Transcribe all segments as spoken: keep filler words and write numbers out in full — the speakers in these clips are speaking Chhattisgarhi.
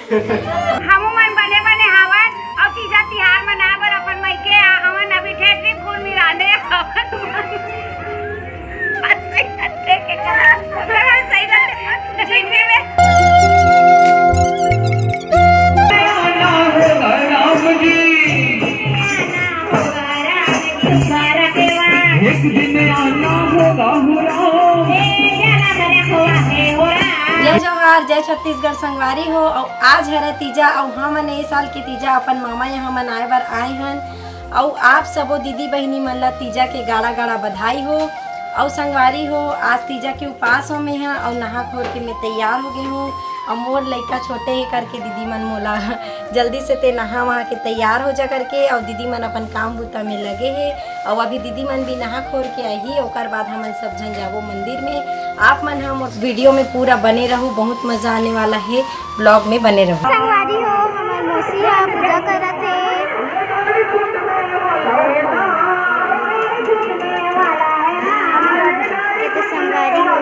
हमू मन बने बने हावन अउ तीजा तिहार मनाए बर अपन मइके आ हवन। अभी ठेठ भी फूल मिलाने हवन। सही रहते जिंदगी में। एक दिन आना होगा हो राम। जय जोहार, जय छत्तीसगढ़ संगवारी हो। अउ आज हरे तीजा, अउ हमन ए साल के तीजा अपन मामा यहाँ मनाए बर आए हन। अउ आप सबो दीदी बहिनी मन ला तीजा के गाड़ा गाड़ा बधाई हो। अउ संगवारी हो, आज तीजा के उपास हो मेहा, अउ नहा खोर के मैं तैयार हो गे हूँ। अउ मोर लइका छोटे हे करके दीदी मन मोला जल्दी से ते नहा वहा के तैयार हो जा करके, अउ दीदी मन अपन काम बूता में लगे हे। अउ अभी दीदी मन भी नहा खोर के आही, ओकर बाद हमन सब झन जाबो मंदिर में। आप मन ह मोर वीडियो में पूरा बने रहू, बहुत मजा आने वाला हे, ब्लॉग में बने रहू। संगवारी हो, हमर मौसी ह पूजा करत हे। ये तो संगवारी हो।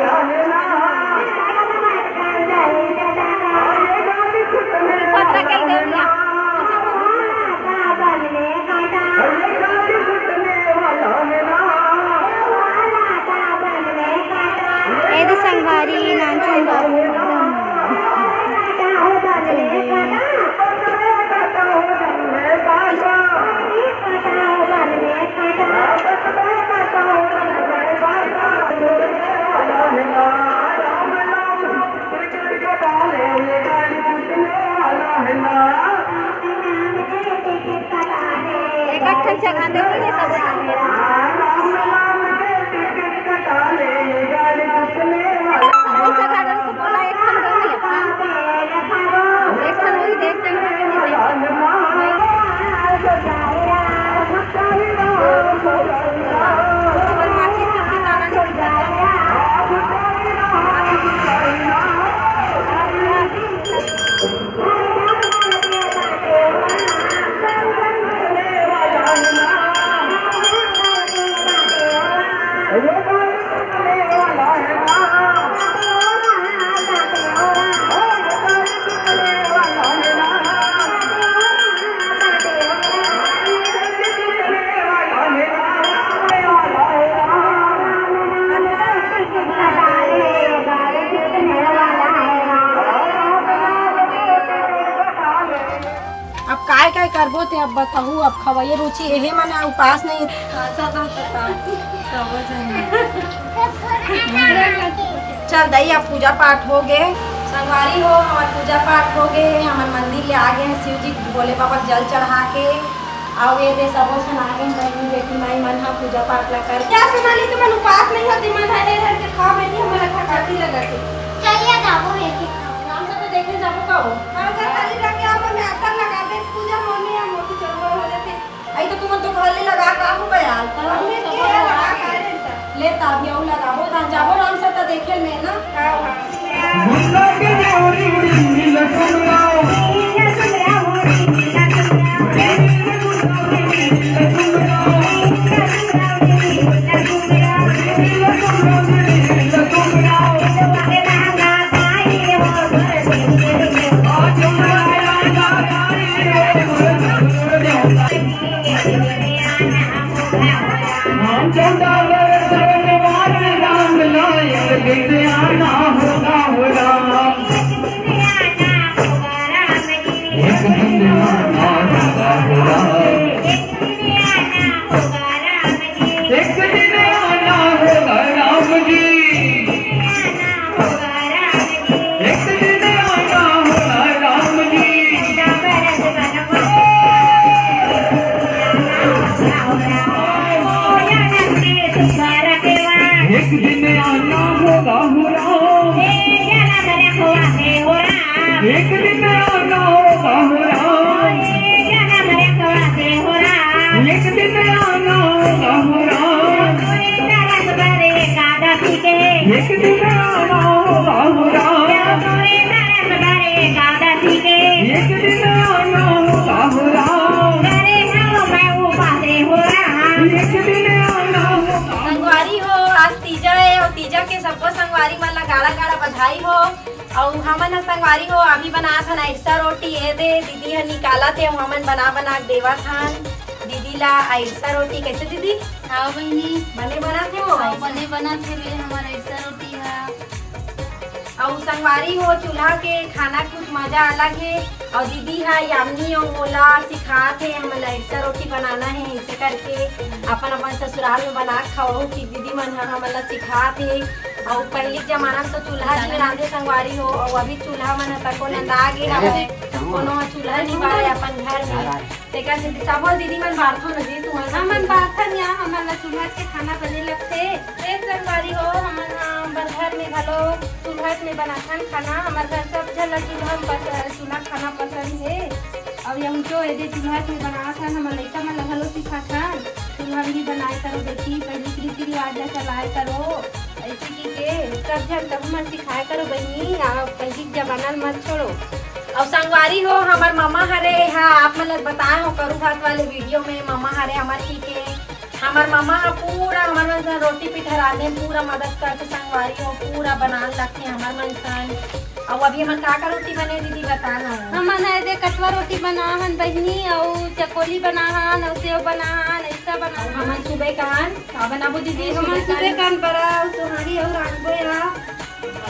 पत्रा कई देव ना। ए दे संगवारी, नानचुन बाबू एकदम एक ठन चढ़ा दे, सब चढ़ा दे। अब काय काय करबो ते, अब बताहू। अब खवैया रुचि एहे मन ह उपास नहीं। चल दई, अब पूजा पाठ हो गे। संगवारी हो, हमर पूजा पाठ हो गे, हमन मंदिर ले आ गे हैं शिव जी भोले बाबा जल चढ़ा के। अउ ये दे सबो झन आ गे हैं, बहिनी बेटी माई मन ह पूजा पाठ ला कर। क्या सोनाली, तुमन उपास नहीं होती, मन हरे हर के खाओ बेटी, हमर अच्छा काफी लगत है। चलिए जाबो, एक एक खाओ। राम से तो देखे जाबो का हो। हाँ, घर खाली रख के आप में अत्तर लगा दे, पूजा होने या मोती चोर हो जाते। आई तो तुमन तो घर ले लगा का हो बयाल। हमने के लगा का रे। ले ताभी अउ लगाबो, ता जाबो राम से त देखे में ना। हाँ, हाँ। एक दिन आना होगा राम जी। एक दिन आना होगा राम जी। एक दिन आना होगा हो राम। एक दिन आना होगा हो राम। एक दिन आना होगा हो राम। एक दिन आना होगा हो राम। एक दिन आना होगा हो राम। एक दिन आना होगा। संगवारी हो, आज तीजा है अउ तीजा के सबको संगवारी मन ला गाड़ा गाड़ा बधाई हो। अउ हमन ह संगवारी हो अभी बनात हन अइरसा रोटी। ए दे दीदी ह निकालत हे, अउ हमन बना बना के देवत हन दीदी ला अइरसा रोटी। कैसे दीदी? हाँ बहिनी। बने बनात हे वो? हाँ, बने बनात हे बे हमर अइरसा रोटी ह। अउ संगवारी हो चूल्हा के खाना कुछ मजा अलग हे। अउ दीदी ह यामिनी अउ मोला सिखात हे, हमन ला अइरसा रोटी बनाना हे, ऐसे करके अपन अपन ससुराल में बना के खवाहू कि दीदी मन ह हमन ला सिखात हे। अउ पहिली के जमाना में तो चूल्हा जी में रांधे संगवारी हो, अउ अभी चूल्हा मन ह तको नंदा गे हवय, कोनो ह चूल्हा नहीं बारे अपन घर में। तेकर सेती तभो दीदी मन बारथो न जी, तुमन हमन बारथन या, हमन ला चूल्हा के खाना बने लगथे। ए संगवारी हो, हमन ह हमर घर में घलो चूल्हा में बनाथन खाना। हमर घर सब झन ला चूल्हा में पस-, चूल्हा खाना पसंद हे। अउ यहूँ जो एदे चूल्हा में बनाथन, हमर लइका मन ला घलो सिखाथन, चूल्हा में भी बनाए करो बेटी, पहिली के रीति रिवाज ला चलाए करो। ऐसे की के सब झन तब मन सिखाए करो बहिनी, आ पहिली के जमाना ल मत छोड़ो। अउ संगवारी हो, हमर ममा हरे हा, आप मन ल बताए हो करू भात वाले वीडियो में, ममा हरे हमर की के, हमर ममा ह पूरा हमर मन सन रोटी पीठा रांधे, पूरा मदद करके संगवारी हो, पूरा बनान लगथे हमर मन सन। अउ अभी हमन का का रोटी बने दीदी, बता ना। हमन ह एदे कटवा रोटी बनाहन बहिनी, अउ चकोली बनाहन, अउ सेव बनाहन, ऐसा बनाहन। हमन सुबह कहन का बनाबो दीदी? हमन सुबह कहन बड़ा अउ सोहारी अउ रांधबो या।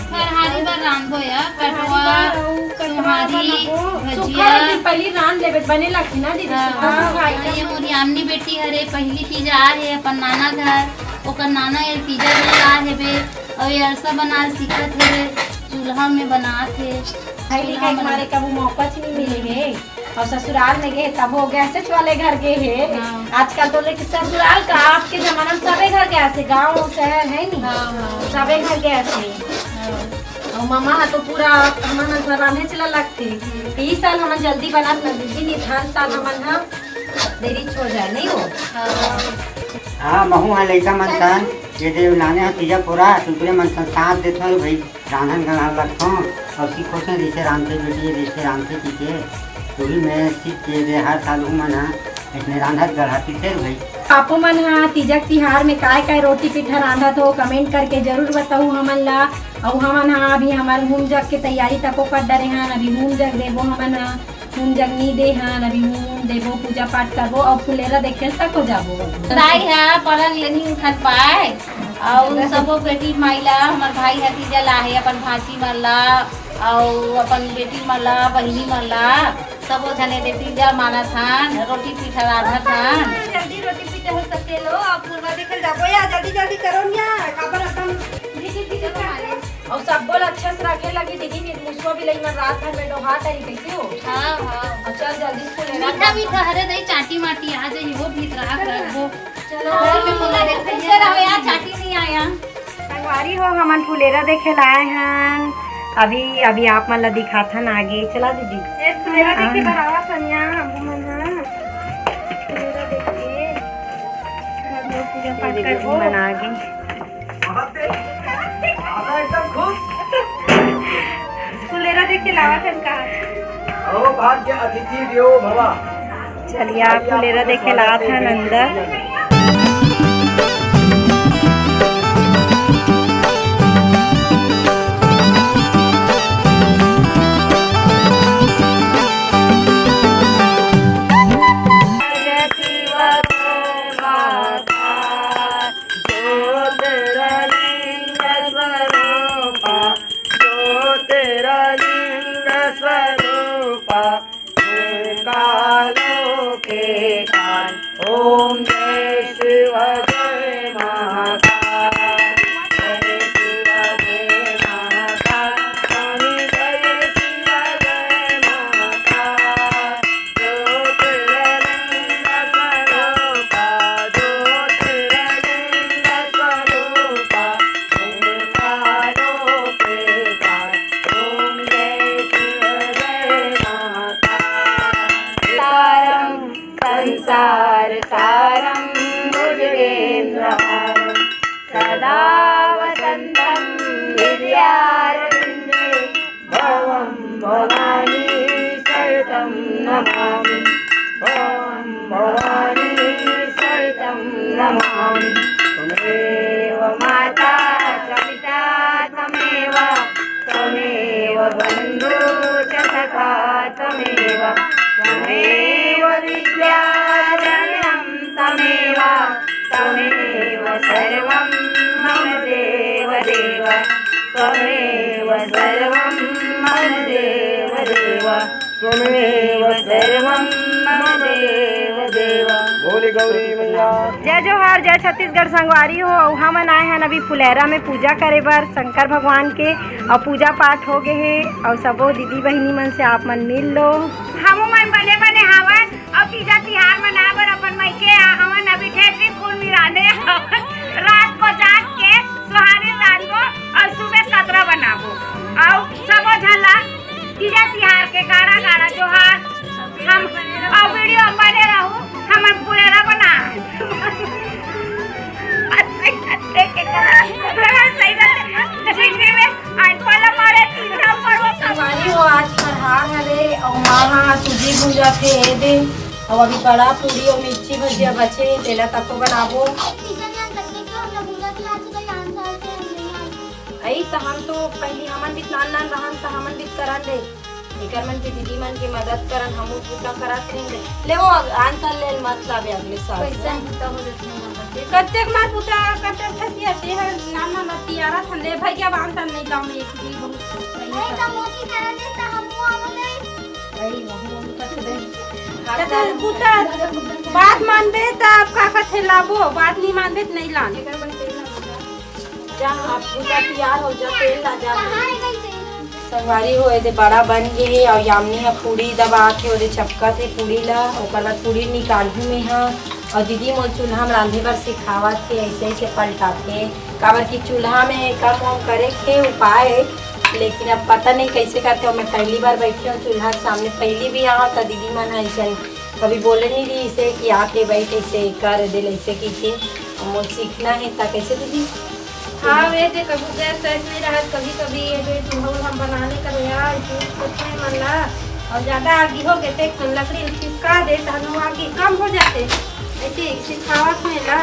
फरहारी बर रांधबो या, फरहारी कटवा, बर अउ कटवा सोहारी, बनाबो। भजिया। सुखा रोटी पहिली रांध लेबे, बने लगथे ना दीदी, हाँ, सुखा हाँ, सुखा ये एकदम। मोर यामिनी बेटी हरे, पहिली तीजा आए हे अपन नाना घर, ओकर नाना ये तीजा दे आए हे बे, अउ ये अरसा बनाए सीखत हे बे, चूल्हा में बनात हे। पढ़ाई लिखाई के मारे कभू मौका च नहीं मिले हे। अउ ससुराल में गे हे, तब वो गैसेज वाले घर गे हे। हाँ। आजकल तो लेकिन ससुराल का, आपके जमाना में सबे घर गैस हे, गाँव शहर है नहीं, हाँ, हाँ। सबे घर गैस हे। हाँ। अउ ममा ह तो पूरा हमन ह रांधे चला लगथे। तो ई साल हमन जल्दी बनात न दीदी, नहीं तो हर साल हमन ह देरी हो जाए, नहीं हो? हाँ। हाँ, महू ह लइका मन सन, ये दे नाने ह तीजा पोरा, सुकरे मन सन साथ देथन भाई। रांधन गढ़ा लगथों अउ सीखोथें, जइसे रांधथे बेटी, जइसे रांधथे पीथे, वही मैं सीख के दे हर साल हूँ मन ह अइसने रांधत गढ़ा पीथे भाई। आपो मन ह तीजक तिहार में काय काय रोटी पीठा रांधत हो, कमेंट करके जरूर बताऊ हमन ला। अउ हमन ह अभी हमर हूम जग के तैयारी तको कर डरे हन, अभी हूम जग देबो हमन ह। हूम जग नी दे हन, अभी हूम देबो, पूजा पाठ करबो अउ फुलेरा देखे ल तको जाबो। दाई ह पलंग ले नी उठत पाए, अउ उन सबो बेटी माई ला, हमर भाई ह तीजा ला हे, अपन भांची मन ला, अउ अपन बेटी मन ला, बहिनी मन ला, सबो झने दे तीजा मानत हन, रोटी पीठा रांधत हन। जल्दी रोटी पीठा हो सके लो, अब फुलवा देखे ल जाबो या, जल्दी जल्दी करो न या, काबर अपन भीगी भीगी अउ सबो ल अच्छा से रखे लगी दीदी, नहीं तो मुसवा बिलाई मन रात भर में डोहा करी, कैसे हो? हाँ, हाँ। अउ चल जल्दी से फुलेरा मीठा मीठा हरे दई चाटी माटी आ जाई, वो भीतरा रखबो। चलो। घर में बोला रे, कैसे रहो यार, चाटी नहीं आया। संगवारी हो, हमन फुलेरा देखे ला आए हन। अभी, अभी आप मन ला दिखाथन आगे। चला दीदी। ए, फुलेरा देखे हाँ। बर आवा सनिया, हमू मन ह। फुलेरा देखे। घर में पूजा पाठ ये दीदी करबो। मन आगे। फुलेरा देखे लावत हन का? अहो भाग्य अतिथि देवो भवा। चलिए, आप फुलेरा देखे लावत हन अंदर। ज्योतिर्लिंग स्वरूपा, ज्योतिर्लिंग स्वरूपा, कालो के काल। ओम जय शिव जय महाकाल, जय शिव जय महाकाल, स्वामी जय शिव जय महाकाल। ज्योतिर्लिंग स्वरूपा, ज्योतिर्लिंग स्वरूपा, ओंकारोपेता, ओम जय शिव जय महाकाल। सारं संसार सारं भुजगेन्द्रहारं सदा वसन्तं हृदयारविन्दे। भवं भवानी सहितं नमामि, भवं भवानी सहितं नमामि। त्वमेव माता च पिता त्वमेव, त्वमेव त्वमेव सर्वं मम देव देव, त्वमेव सर्वं मम देव देव, त्वमेव सर्वं मम देव देव। बोले गौरी मैया। जय जोहार, जय छत्तीसगढ़ संगवारी हो। अउ हमन आए हन अभी फुलेरा में पूजा करे बर शंकर भगवान के, अउ पूजा पाठ हो गे हे। अउ सबो दीदी बहिनी मन से आप मन मिल लो। हमू मन बने बने हावन। अउ तीजा तिहार मनाए बर अपन मइके आ हवन अभी ठेठरी फूल मिराने हवन। रात को जाग के सोहारी तान को अउ सुबह कतरा बनाबो। अउ सबो झन ला तीजा तिहार के गाड़ा गाड़ा जोहार। हम अउ वीडियो में बने रहू, हमन फुलेरा बना। सही बात है। जिंदगी में आज पहला मारे तीन साल पर वो संगवारी हो, आज फरहार हरे अउ माँ हा सूजी भूंजा थे ए दे। अउ अभी बड़ा पूरी अउ मिर्ची भजिया बचे, तेला तको बनाबो। सीजन यार तक देखियो, हम लोग भूंजा खिला चुका है, आन साल से हम नहीं आए। अई त हम तो पहली हमन भी नान नान रहन त हमन भी करन दे। एकर मन के दीदी मन के मदद करन, हमू बूता करत रहेन दे। ले वो आन साल ले मत लाबे अगले साल से। कैसे बूता हो जाथे हमर के? कतेक मार बूता, कतेक खसिया से हर नान नान तियारा थन ले भैया बांध तन नहीं लाऊं एक भी बहुत सही नहीं है। तो मोती करा दे त हमू आवो नहीं। भाई, वही मम्मी का तो दे। कते बूता बात मानबे त आप का कथे लाबो, बात नहीं मानबे त नहीं लान। जा, आप बूता तैयार हो जा, तेल ला जा। संगवारी हो, एदे बड़ा बन गे हे अउ यामिनी ह पूड़ी दबात हे, ओदे चपकत हे पूड़ी ला। ओकर बाद पूड़ी निकालहूँ में ह। अउ दीदी मोर चूल्हा में रांधे बर सिखावत हे, ऐसे ऐसे पलटाथे, काबर कि चूल्हा में कम वम करे के उपाय, लेकिन अब पता नहीं कैसे करथे। मैं पहली बार बैठी हूँ चूल्हा के सामने, पहली भी आऊँ त दीदी मन ह ऐसे कभी बोले नहीं रही इसे कि आके बैठ ऐसे कर दे ऐसे की के। अब मोर सीखना है त कैसे दीदी? हाँ, वे जे कभू गैस वैस नहीं रहत, कभी कभी ये जो चूल्हा उल्हा बनाने कर यार, कुछ नहीं मन ला। और ज्यादा आगी हो गए, तो एक ठन लकड़ी खिसका दे, तहन वो आगी कम हो जाते। ऐसे सिखावत में ला।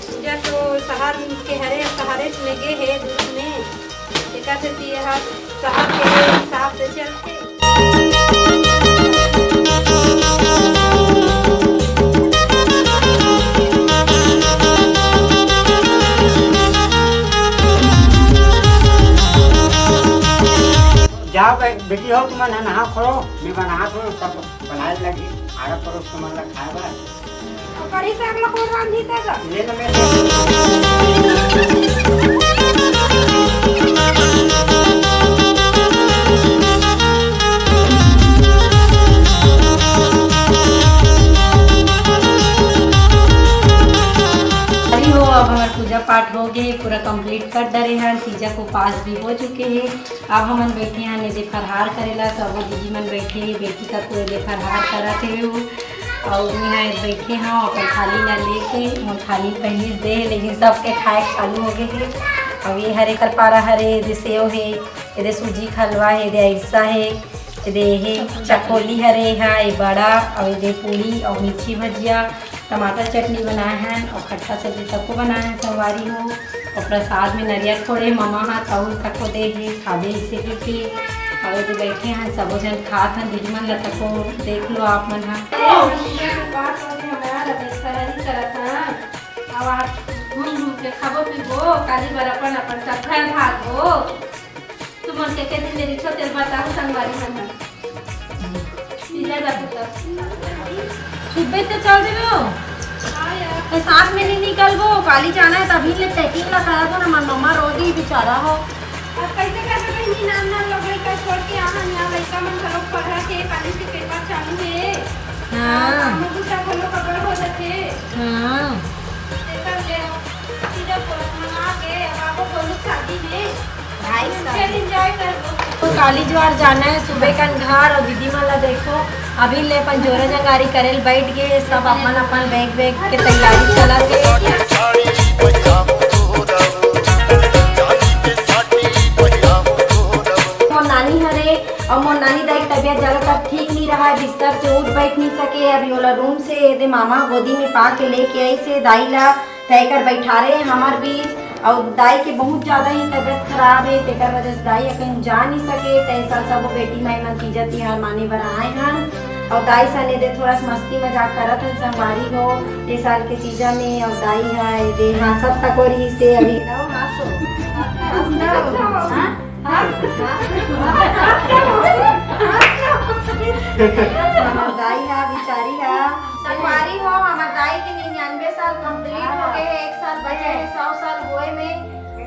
पूजा तो शहर के हरे, शहरे में गे हे दूर में। एकर सेती एहा शहर के हिसाब से चलथे। जाओ बे-, बेटी हो, तुमन ह नहा खोलो, मैं बनात हूँ, सब बनाए लगी, आड़ा पड़ोस तुमन ला खाए बर। अउ कढ़ी साग ला कोन रांधी तेला? ले लो, मैं अरे हो, अब हमर पूजा पाठ हो गे, पूरा complete कर डरे हन। तीजा के उपास भी हो चुके हे। अब हमन बैठे हन एदे फरहार करेला, सबो दीदी मन बैठे हे, बेटी तक एदे फरहार करत हे। अउ मैं बैठे हव अपन थाली ला लेके, मोर थाली पहिली दे हे, लेकिन सबके खाए चालू हो गए हे। अउ ये हरे कलपारा हरे, एदे सेव हे, एदे सूजी के हलवा हे, एदे अइसा हे, एदे हे चकोली हरे, हा ये बड़ा, अउ एदे पूड़ी अउ मिर्ची भजिया, टमाटर चटनी बनाए हन अउ खट्टा सब्जी तको बनाए हन संगवारी हो। अउ प्रसाद में नरियर फोड़े ममा हा, तहु तको दे हे, खाबे इसे के। अउ एदे बैठे हन, सबो झन खात हन, दीदी मन ला तको देख लो आप मन हा। ए, हम पूजा के पास वाले हमारा देख सहरी करत हन। अब आज घूम घूम के खाबो पीबो, काली बर अपन अपन चक्कर भागबो। तुमन के के दिन ले रिछो तेल बताओ संगवारी मन ह। पीले जाबो त। सुबह तो चल देबो। हाँ यार। तो साथ में नहीं निकलबो, काली जाना है तभी ले packing ला करत हो ना, मन मम्मा रो दी बेचारा हो। अब कैसे करबे बहिनी, नान नान लोग लइका छोड़ के आहा, यहाँ लइका मन घलो पढ़ा के काली से paper चालू हे। हाँ। हमर गुस्सा घलो कपड़ा हो जाथे। हाँ। तेकर ले अब सीधा पोरस मंगा के अब आबो बोलू शादी में। भाई साहब। फिर enjoy करबो। तो काली जुआर जाना है सुबह कन घर अउ दीदी मन ला देखो, अभी ले अपन जोरा जंगारी करेल बैठ गए, सब अपन अपन bag वैग के तैयारी चलत हे। मोर नानी हरे अउ मोर नानी दाई के तबीयत ज्यादातर ठीक नहीं रहा है, बिस्तर से उठ बैठ नहीं सके। अभी ओला room से एदे मामा गोदी में पा के लेके आई से दाई ला, त एकर बैठारे हे हमर बीच। अउ दाई के बहुत ज्यादा ही तबीयत खराब हे, तेकर वजह से दाई अखन जा नहीं सके। त ए साल सबो बेटी माई मन तीजा तिहार माने बर आए हन। अउ दाई सने दे थोड़ा सा मस्ती मजाक करत हन संगवारी हो, ए साल के तीजा में। अउ दाई ह ए दे हाँसत तको रहिस हे अभी। हमर दाई ह बिचारी ह संगवारी हो, हमर दाई के निन्यानवे साल complete हो गए हे, एक साल बचे हे सौ साल होए में।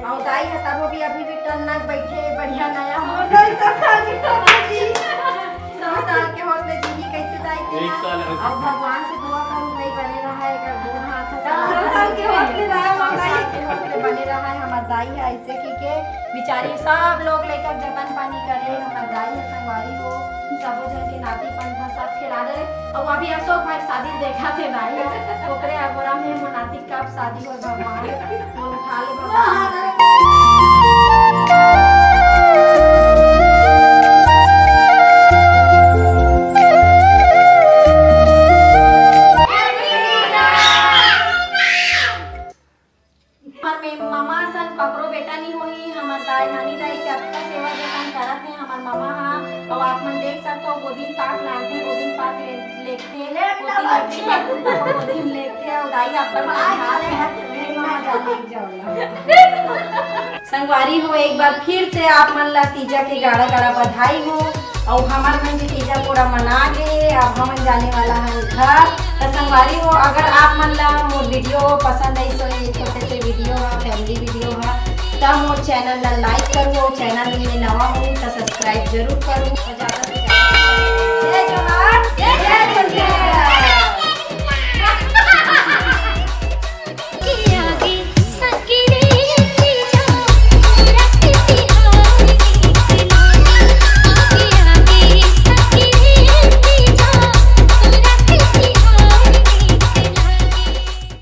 अउ दाई ह तबो भी अभी भी टन्नक बइठे हे, बढ़िया नया हो। सौ साल के होत ले जीही कइसे दाई के एक ना? साल है। अउ भगवान से दुआ करूँ भाई बने रहा है, एकर गोड़ हाथ ह सौ साल के होत ले रहा है, सौ साल के होत ले बने रहा है हमर दाई ह। ऐसे की के बिचारी सब लोग लेकर जतन पानी करे, हमर दाई ह संगवारी हो, सबो झन के नाती पंथ सब खिला दे। अउ अभी अशोक भाई शादी देखा थे दाई ह, ओकरे अगोरा में मनाती कब शादी हो भगवान, वो उठा ले भगवान। हमर में मामा असन ककरो बेटा नहीं होही, हमर दाई नानी दाई के अतका सेवा जतन करत हे हमर मामा ह। अउ आप मन देख सकथो, गोदी म पाक लानथे, गोदी म पाक ले, लेथे, गोदी म लेथे, अउ दाई अब्बड़ मजा आथे, मजा आथे। संगवारी हो, एक बार फिर से आप मन ला तीजा के गाड़ा गाड़ा बधाई हो। अउ हमर मन के तीजा पूरा मना गे, अब हमन जाने वाला हन घर। त संगवारी हो, अगर आप मन ला मोर वीडियो पसंद आइस होही, ये छोटे से वीडियो ह, फैमिली वीडियो ह, त मोर चैनल ला लाइक करू, अउ चैनल में नवा हो त सब्सक्राइब जरूर करू। अउ ज्यादा से ज्यादा जय जोहार, जय छत्तीसगढ़।